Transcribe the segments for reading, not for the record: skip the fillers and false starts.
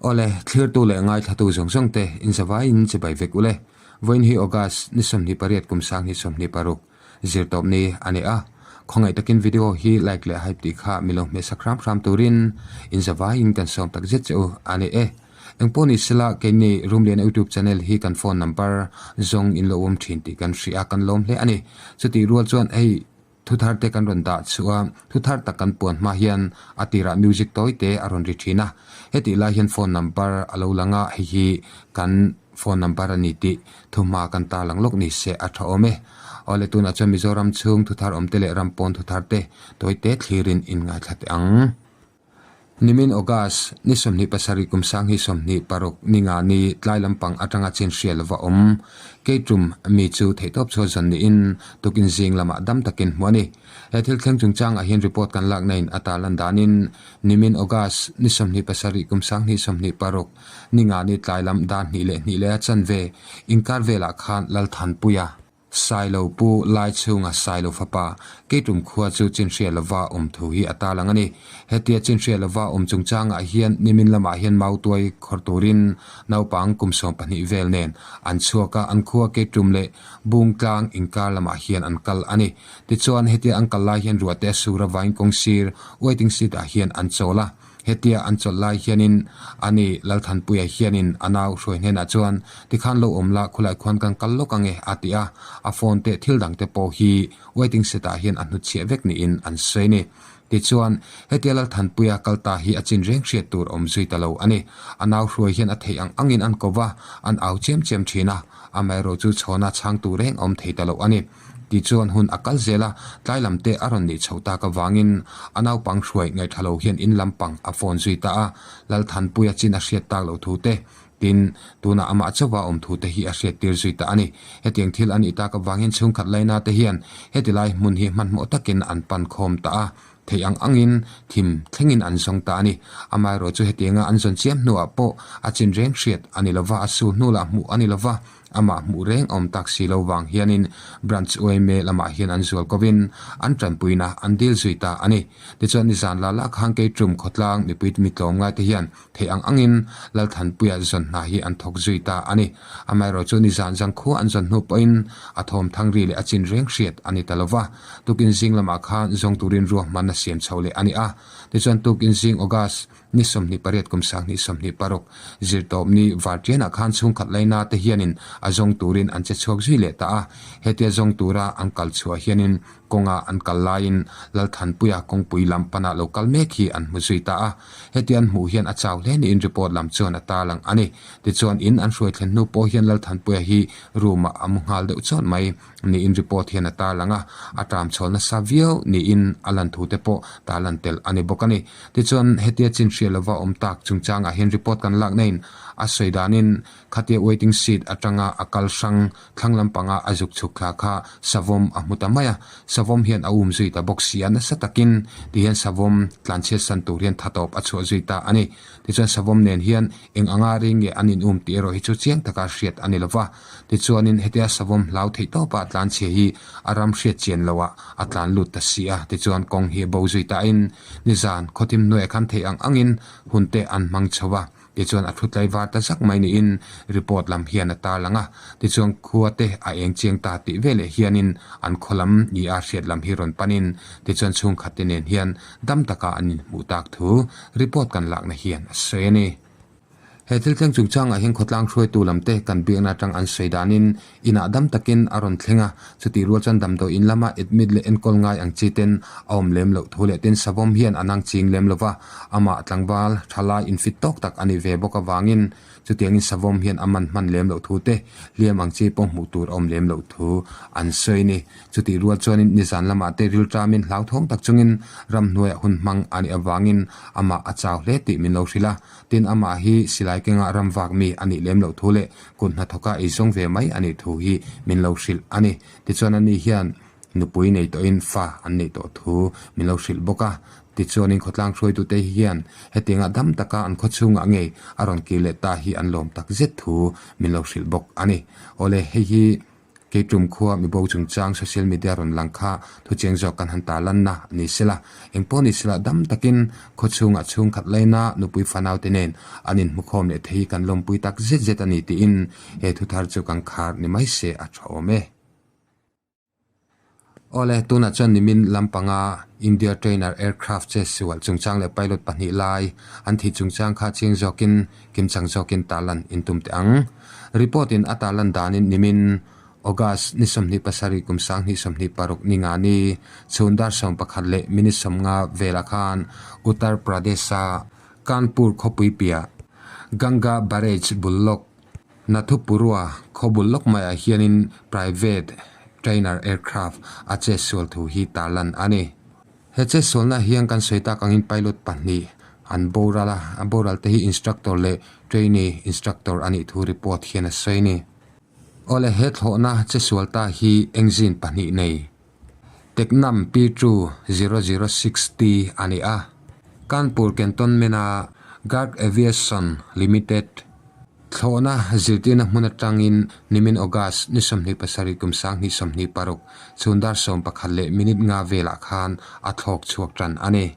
Awle, thlirtu leh ngaithlatu zawng zawng te inzavaiin chibai vek ule. Vawiin hi August ni 28 kum 2026 zirtawp ni a ni a. Khawngaih takin video hi like leh hype tih kha mi lo hmehsak hram hram turin inzavaiin kan sawm tak zet che u a ni e. Engpawh ni sela keini Rumliana YouTube channel hi kan phone number zawng in lo awm thin tih kan hria a, kan lawm hle a ni. Chutih rual chuan hei Thu thar te kan rawn dah chhuah a, thu thar tak kan puan hma hian a tirah music tawi te a rawn ri thin a. Hetih lai hian phone number a lo lang a, hei hi kan phone number a ni tih thu hma kan tarlang lawk ni se a tha awm e. Awle tunah chuan Mizoram chhung thu thar awm te leh ram pawn thu thar te tawi te thlirin inngaithla teh ang. Nimin August ni 27 kum 2026 ni nga ni tlai lampang atanga chin hria lova awm Keitum mi chu theihtawp chhuah zawn niin tukin zing lamah dam takin hmuh a ni. He thil thleng chungchangah hian report kan lakna in a tarlan danin nimin August ni 27 kum 2026 ni nga ni tlai lam dar hnih leh hnih leh a chanve inkar velah khan Lalthanpuia Sailo Pu Laichhunga Sailo fapa Keitum khua chu Chinhria lova awm thu hi a tarlang a ni. Hetia Chinhria lova awm chungchangah hian nimin lamah hian Mautuai khawr turin naupang kum 12 vel nen an chhuak a, an khua Keitum leh Bungtlang inkar lamah hian an kal a ni. Tichuan hetia an kal lai hian ruahte a sur a vain kawngsir waiting seat ah hian an chawl a. Hetia an chawlh lai hianin ani Lalthanpuia hianin a nau hruai hnenah chuan, Tikhan lo awm la, khulai khuan kan kal lawk ange, a ti a. A phone te thil dang te pawh hi waiting set ah hian a hnutchhiah vek niin an sawi a ni. Tichuan, hetia Lalthanpuia kal ta hi a chin reng hriat tur awm zui ta lo a ni. A nau hruai hian a theih ang angin an ko va, an au chiam chiam thin a, amaherawh chu chhawna chhangtu reng a awm thei ta lo a ni. Tichuan hun a kal zel a, tlai lam te a rawn nih chhoh tak avangin a naupang hruai ngaihthla lo hian in lampang a phone zui ta a, Lalthanpuia chin a hriat tak loh thu te, tin, tunah amah chauha awm thu te hi a hriat tir zui ta a ni. Hetiang thil a nih tak avangin chhungkhat laina te hian heti lai hmun hi hmanhmawh takin an pan khawm ta a, theih ang angin thim thlengin an zawng ta a ni. Amaherawh chu hetianga an zawn chiam hnuah pawh a chin reng hriat a ni lova, a su hnu lah hmuh a ni lova, Amah hmuh reng awm tak si lo vang hianin Branch yma lamah hian an zual kovin an tanpuina an dil zui ta a ni. Tichuan nizan la la khan Keitum khawtlang mipui mitlawm ngaite hian theih ang angin Lalthanpuia zawn hna hi an thawk zui ta a ni. Amaherawhchu nizan zangkhua an zawn hnu pawhin a thawm thang ri leh a chin reng hriat a ni ta lo va. Tukin zing lamah khan zawng turin ruahmanna siam chho leh a ni a. Tichuan tukin zing August Ni 28 kum 2026 zirtawp ni Vartianah khan chhungkhat laina te hianin a zawng turin an che chhuak zui leh ta a. Hetia zawng tura an kal chhuah hianin kawnga an kal laiin Lalthanpuia kawngpui lam panah lo kal mek hi an hmu zui ta a. Hetia an hmuh hian a chau hle niin report lam chuan a tarlang a ni. Tichuan in an hruai thlen hnu pawh hian Lalthanpuia hi room ah a mu nghal deuh chawt mai. Niin report hian a tarlang a, a tram chhawl nasa viau niin a lan thu te pawh tarlan tel a ni bawk a ni. Tichuan, hetia chin hriat lova awm tak chungchangah hian report kan lak nain a sawi danin khatia waiting seat atanga a kal hrang thlang lampanga a zuk chhuk thla kha savawm a hmu ta mai a, savawm hian a um zui ta bawk si a, nasa takin tihian savawm tlanchhiat san tur hian tha tawp a chhuah zui ta a ni. Tichuan, savawm nen hian eng anga ring nge an in um tih erawh hi chu chiang taka hriat a ni lova. Tichuanin hetia savawm hlau theih tawpa tlanchhia hi a ram hriat chian loah a tlan lut ta si a, tichuan kawng hi a bo zui tahin nizan khawthim hnuaiah khan theih ang angin hunte an hmang chho a, tichuan a thu tlaivar ta zak mai niin report lam hian a tarlang a, tichuan khua te a eng chiang ta tih veleh hianin an khaw lam ni a hriat lam hi rawn panin tichuan chhungkhat te nen hian dam taka an inhmuh tak thu report kan lakna hian a sawi a ni. He thil thleng chungchangah hian khawtlang hruaitu lamte kan biakna atang an sawi danin inah dam takin a rawn thleng a, chutih rual chuan damdawi in lama admit leh enkawl ngai ang chi ten a awm lem loh thu leh tin savawm hian a nang ching lem lova, amah tlangval thalai infit tawk tak a ni ve bawk avangin chutiangin savawm hian a man hman lem loh thu te hliam ang chi pawh hmuh tur a awm lem loh thu an sawi a ni. Chutih rual chuanin nizan lamah te rilṭamin hlauthawng tak chungin ramhnuaiah hun hmang a nih avangin amah a chau hle tih min lo hrilh a. Tin, amah hi silai kenga ram vak mi a nih lem loh thu leh kut hnathawka ei zawng ve mai a nih thu hi min lo hrilh a ni. Tichuan ani hian nupui nei tawhin fa an neih tawh thu min lo hrilh bawk a. Tichuanin khawtlang hruaitute hian hetianga dam taka an khawchhungah ngei a rawn kir leh ta hi an lawm tak zet thu min lo hrilh bawk a ni. Awle, hei hi. Keitum khua mibo chungchang social media rawn lang kha thuchiang zawk kan han tarlanna a ni sela. Engpawh ni sela dam takin khaw chhungah chhungkhat laina nupui fanau te nen an inhmukhawm leh thei hi kan lawmpui tak zet zet a ni tiin he thuthar chu kan khar ni mai se a tha awm e. Awle, tunah chuan nimin lampanga India Trainer Aircraft che sual chungchang leh pilot pahnih lai an thih chungchang kha chiang zawkin kimchang zawkin tarlan intum teh ang. Report in a tarlan danin nimin August ni 27 kum 2026 ni nga ni chhun dar 11 leh minute 50 velah khan Uttar Pradesh-a Kanpur khawpui piah Ganga Barrage bul lawk Nathupurua khaw bul lawk maiah hianin private trainer aircraft a chetsual thu hi tarlan a ni. He chetsualna hian kan sawi tak angin pilot pahnih an boral a, a boral te hi instructor leh trainee instructor a nih thu report hian a sawi a ni. Awle he thlawhna chetsual ta hi engine pahnih nei Tecnam P 2006T a ni a, Kanpur Cantonment-a Garg Aviation Limited Thlawhna zirtirna hmun atangin nimin August ni 27 kum 2026 chhun dar 11 leh minute nga velah khan a thlawk chhuak tan a ni.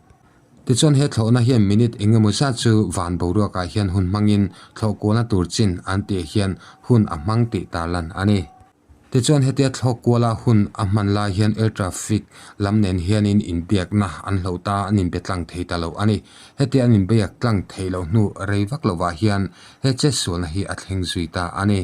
Tichuan he thlawhna hian minute eng emaw zat chu van boruakah hian hun hmangin thlawh kualna tur chin an tih hian hun a hmang tih tarlan a ni. Tichuan hetia thlawk kuala hun a hman lai hian air traffic lam nen hianin inbiakna an hloh ta an inbe tlang thei ta lo a ni. Hetia an inbiak tlang theih loh hnu rei vak lovah hian he chetsualna hi a thleng zui ta a ni.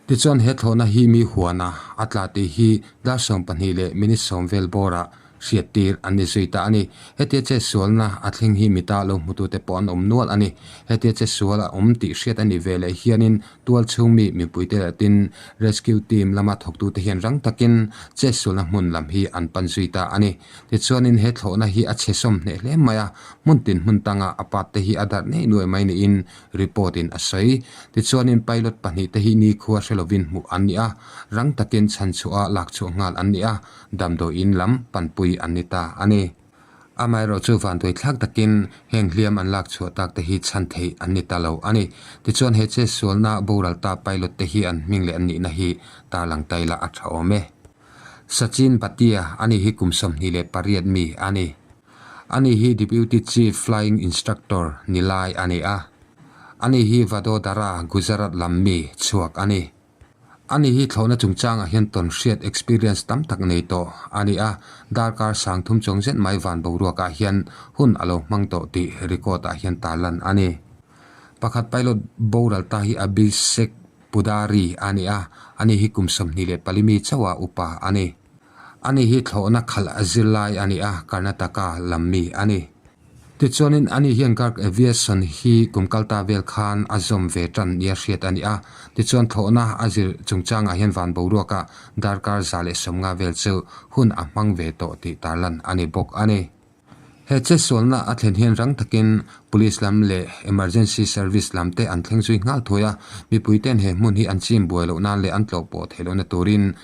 Tichuan he thlawhna hi mi huana a tla tih hi dar 12 leh minute 10 vel bawrah hriattir an ni zui ta a ni. Hetia chetsualna a thleng hi mita lo hmutute pawh an awm nual a ni. Hetia chetsual a awm tih hriat a nih ve leh hianin tual chhung mi mipuite leh tin rescue team lama thawktute hian rang takin chetsualna hmun lam hi an pan zui ta a ni. Tichuanin he thlawhna hi a chhe sawm hneh hle mai a, hmun tin hmun tanga a part te hi a darh nei nuai mai niin report in a sawi. Tichuanin pilot pahnih te hi nikhua hre lovin hmuh an ni a, rang takin chhanchhuah a lakchhuah nghal an ni a. Damdawiin lam panpui an ni ta a ni. Amaherawh chu vanduai thlak takin heng hliam an lak chhuah tak te hi chhan theih an ni ta lo a ni. Tichuan he chetsualna boral ta pilot te hi an hming leh an nihna hi tarlang ta ila a tha awm e. Sachin Bhatia a ni hi kum 28 mi a ni. Ani hi Deputy Chief Flying Instructor ni lai a ni a. Ani hi Vadodara, Gujarat lam mi chhuak a ni. Ani hi thlawhna chungchangah hian tawn hriat experience tam tak nei tawh a ni a, darkar sang thum chuang zet mai van boruakah hian hun a lo hmang tawh tih record ah hian tarlan a ni. Pakhat pilot boral ta hi Abhishek Pudari a ni a, ani hi kum 24 mi chauha upa a ni. Ani hi thlawhna khalh a zirlai a ni a, Karnataka lam mi a ni. Tichuanin ani hian Garg Aviation hi kum kalta vel khan a zawm ve tan nia hriat a ni a. Tichuan thlawhna a zir chungchangah hian van boruaka darkar 150 vel chu hun a hmang ve tawh tih tarlan a ni bawk a ni. He chetsualna a thlen hian rang takin Police lam leh Emergency Service lam te an thleng zui nghal thuai a, mipuite'n he hmun hi an chim buai loh nan leh an tlawh pawh theih lohna turin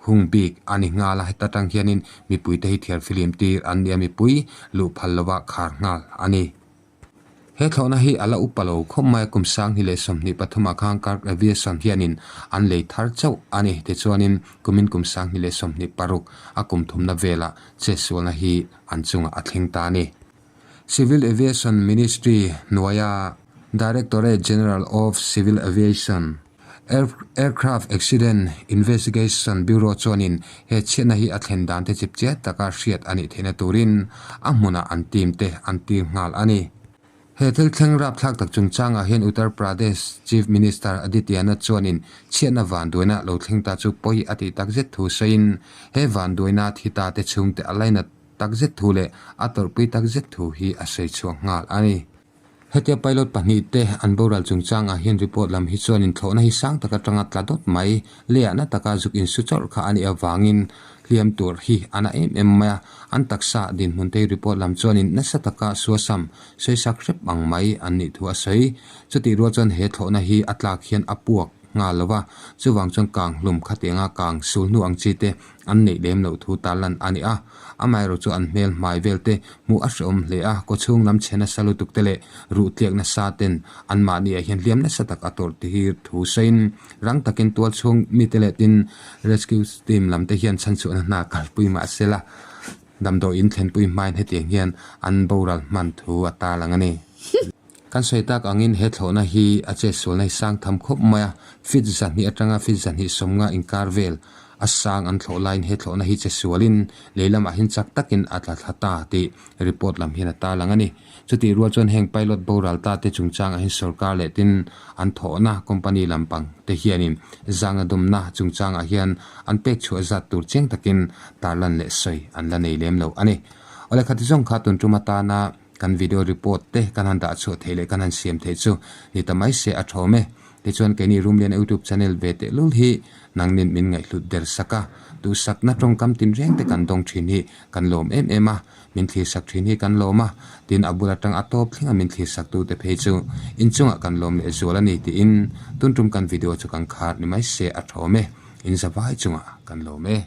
Hung bik a ni nghal a, heta tang hianin mipuite hi thiar filim tir an ni a, mipui luh phal lova khar nghal a ni. He thlawhna hi a la upa lo khawp mai a, kum 2023 ah khan Kirk Aviation hianin an lei thar chauh a ni. Tichuanin kumin kum 2026 a kum thumna velah chetsualna hi an chungah a thleng ta a ni. Civil Aviation Ministry hnuaia Directorate General of Civil Aviation, Aircraft Accident Investigation Bureau chuanin he chhiatna hi a thlen dan te chip chiat taka hriat a nih theihna turin a hmunah an team te an tir nghal a ni. He thil thleng rapthlak tak chungchangah hian Uttar Pradesh Chief Minister Adityanath chuanin chhiatna vanduaina lo thleng ta chu pawi a tih takzet thu sawiin he vanduaina thi ta te chhungte a lainat takzet thu leh a tawrhpui takzet thu hi a sawi chhuak nghal a ni. Hetia pilot pahnih te an boral chungchangah hian report lam hi chuanin thlawhna hi sang tak atanga tla dawt mai leiah na taka zuk insu chawrh kha a nih avangin hliam tur hi a na em em mai a, an taksa dinhmun te hi report lam chuanin nasa taka suasam sawisak hrep ang mai an nih thu a sawi. Chutih rual chuan he thlawhna hi a tlak hian a puak. nghal lo va, chuvang chuan kang hlum khatianga kang sul hnu ang chi te an neih lem loh thu tarlan a ni a. Amaherawh chu an hmel hmai vel te hmuh a hrehawm hle a, kawchhung lam chhe nasa lutuk te leh ruh tliak nasa ten anmahni ah hian hliam nasa tak a tawrh tir thu sawiin rang takin tual chhung mite leh tin rescue team lam te hian chhanchhuahna hna kalpui mahsela damdawiin thlenpui hmain hetiang hian an boral hman thu a tarlang a ni. Kan sawi tak angin he thlawhna hi a chetsualna hi sang tham khawp mai a, feet 200 atanga feet 250 inkar vel a sang an thlawh laiin he thlawhna hi chetsualin lei lamah hian chak takin a tla thla ta tih report lam hian a tarlang a ni. Chutih rual chuan heng pilot boral ta te chungchangah hian sorkar leh tin an thawhna company lampang te hianin zangna dawmna chungchangah hian an pek chhuah zat tur chiang takin tarlan leh sawi an la nei lem lo a ni. Awle khati zawng kha tun tum atana Kan video report te kan han dah chhuah theih leh kan han siam theih chu ni ta mai se a thawm e. Tichuan keini Rumlian YouTube channel ve tehlul hi nangnin min ngaihhlut der sak a, duhsakna tawngkam tinreng te kan dawng thin hi kan lawm em em a, min thlirsak thin hi kan lawm a, tin a bul atang a tawp thleng a min thlirsak tu te phei chu inchungah kan lawm leh zual a ni tiin tun tum kan video chu kan khar ni mai se a thawm e. In zavai chungah kan lawm e.